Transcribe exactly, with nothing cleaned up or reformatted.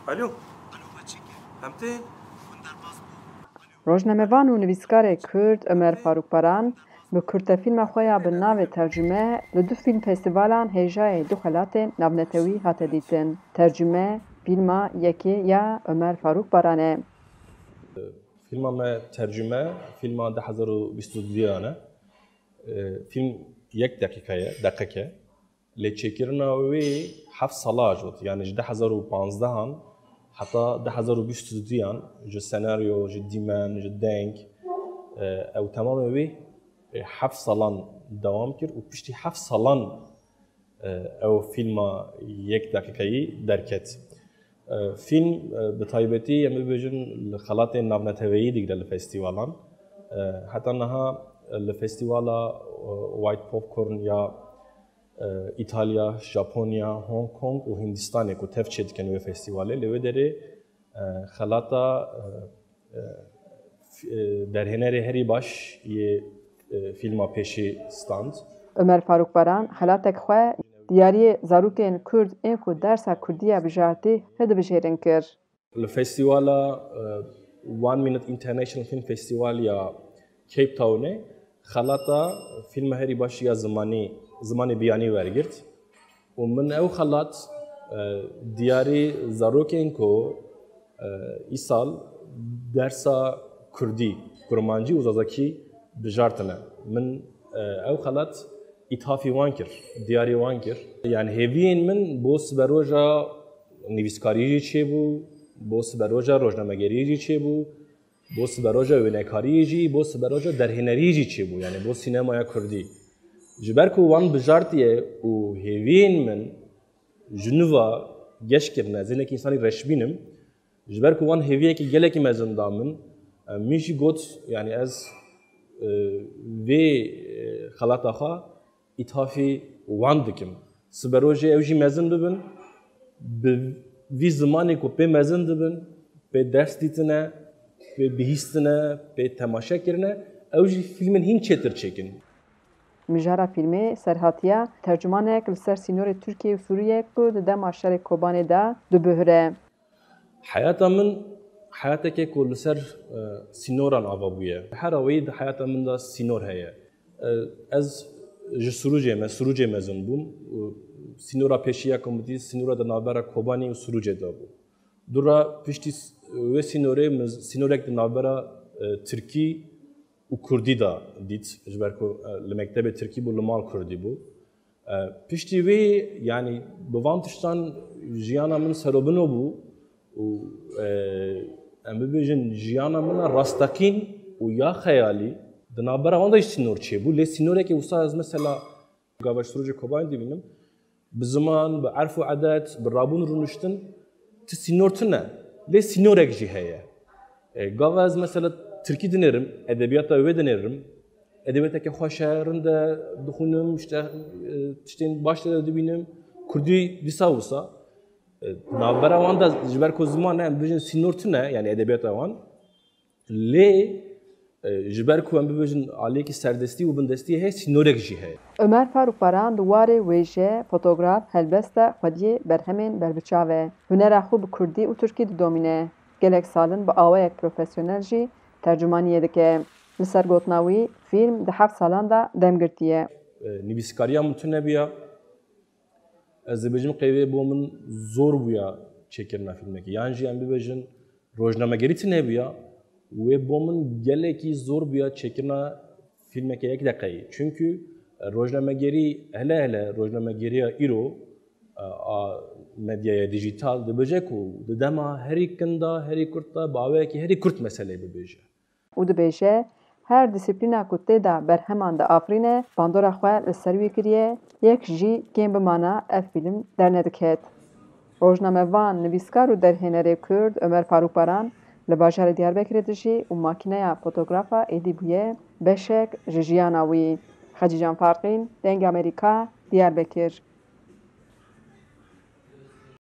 Alo. Em tên. Rojnamevan û nivîskarê Kurd Omer Farûk Baran bi kurtefîlma xwe ya bi navê Tercûme li du fîlm festîvalan hêjayê du xelatên navnetewî hate dîtin. Tercûme fîlma yekê ya Omer Farûk Baran e. Fîlma me Tercûme fîlma du hezar û bîst û duyan e. Fîlm yek deqîqe ye, deqek e. Lê çêkirina wê heft sala ajot. Yani ji du hezar û panzdehan heta du hezar û bîst û duyan ji senaryo, ji dîmen, ji deng, e, ew temamê wê, e, heft salan dewam kir û piştî heft salan, e, ew fîlma yek deqîqeyî derket. E, fîlm, e, bi taybetî em bibêjin li xelatên navneteweyî digre li festîvalan. E, heta niha, e, li festîvala, e, White Popcorn ya, e, Îtalya, Japonya, Hong Kong û Hindistanê ku tev çêdikin wê festîvalê, li wê derê, e, xelata, e, e, f-, e, derhênerê herî baş yê, e, fîlma pêşî stand. Omer Farûk Baran xelatek xwe diyariyê zarokên Kurd ên ku dersa Kurdî ya bijartî hildibijêrin kir. Li festîvala, e, One Minute International Film Festival ya Cape Townê xelata fîlma herî baş ya zimanî, zimanê biyanî wergirt û min ew xelat, e, diyarî zarokên ku, e, îsal dersa Kurdî, Kurmancî û Zazakî bijartine. Min, e, ew xelat îthafî wan kir, diyarî wan kir. Yani hêviyên min bo siberoja nivîskariyê jî çêbû, bo siberoja rojnamegeriyê jî çêbû, bo siberoja wênekariyê jî, bo siberoja derhêneriyê jî çêbû, yani bo sînemaya Kurdî. Ji ber ku wan bijartiye û hêviyên min ji nû ve geş kirine, ez hinek însanî reşbîn im, ji ber ku wan hêviyekî gelekî mezin da min, e, min jî got, yani ez, e, vê, e, xelata xwe îthafî wan dikim. Siberojê ew jî mezin bibin, bi vî zimanê ku pê mezin dibin, pê ders dîtine, pê bihîstine, pê temaşe kirine, ew jî fîlmên hîn çêtir çêkin. Mijara fîlmê serhatiya tercûmanek li ser sînorê Tirkiye û Sûriyê ku di dema şerê Kobanê de dibihire. Heyata min heyateke ku li ser, e, sînoran ava bûye. Her awayî di heyata min de sînor heye. E, ez ji Sûrûcê me, Sûrûcê mezin bûm. Û sînora pêşî ya ku min dît, sînora di navbera Kobanî û Sûrûcê de bû. Dûra piştî s-, wê sînorê min sînorek di navbera, e, Tirkî û Kurdî de dît. Ji ber ku, e, li mektebê Tirkî bû, li mal Kurdî bû. E, piştî wê, yanî bi van tiştan jiyana min serobino bû û, e, em bibêjin jiyana min a rasteqîn û ya xeyalî di navbera wan de jî sînor çêbû. Lê sînorekê wisa ez mesela gava ji Sûrûcê Kobanê dibînim, bi ziman, bi erf û edet, bi rabûn rûniştin, ti sînor tune. Lê sînorek jî heye. E, gava ez mesela Tirkî dinêrim, edebiyata wê dinêrim. Edebiyateke xweş e, rind e, dixwînim, işte, e, tiştên baş tê de dibînim. Kurdî dîsa wisa. E, navbera wan de ji ber ku ziman e, em bibêjin sînor tune, yani edebiyata wan. Lê, e, ji ber ku em bibêjin aliyekî serdestî û bindestiyê heye, sînorek jî heye. Omer Farûk Baran di warê wêje, fotograf, helbesta xwediyê berhemên berbiçav e. Hunera xwe bi kurdî û tirkî didomîne. Gelek sal in bi awayek profesyonel jî tercûmaniyê dike. Li ser gotina wî, fîlm di heft salan de dem girtiye. E, nivîskariya min tune bûye. Ez dibêjim qey wê bo min zor bûya çêkirina fîlmekê. Yan jî em bibêjin rojnamegerî tune bûya, wê bo min gelekî zor bûya çêkirina fîlmeke yek deqeyî. Çimkî rojnamegerî, hele hele rojnamegeriya îro, a medyaya dîjîtal dibêje ku di dema herî kin de, herî kurt de, bi awayekî herî kurt meseleyê bibêje. Û dibêje, her dîsîplîna ku tê de berheman diafirîne, bandora xwe li ser wî kiriye, yek jî kêm bimana ev fîlm dernediket. Rojnamevan, nivîskar û derhênerê Kurd Omer Farûk Baran li bajarê Diyarbekirê dijî û makîneya fotografa êdî bûye beşek ji jiyana wî. Xecîcan Farqîn, Dengê Amerîka, Diyarbekir.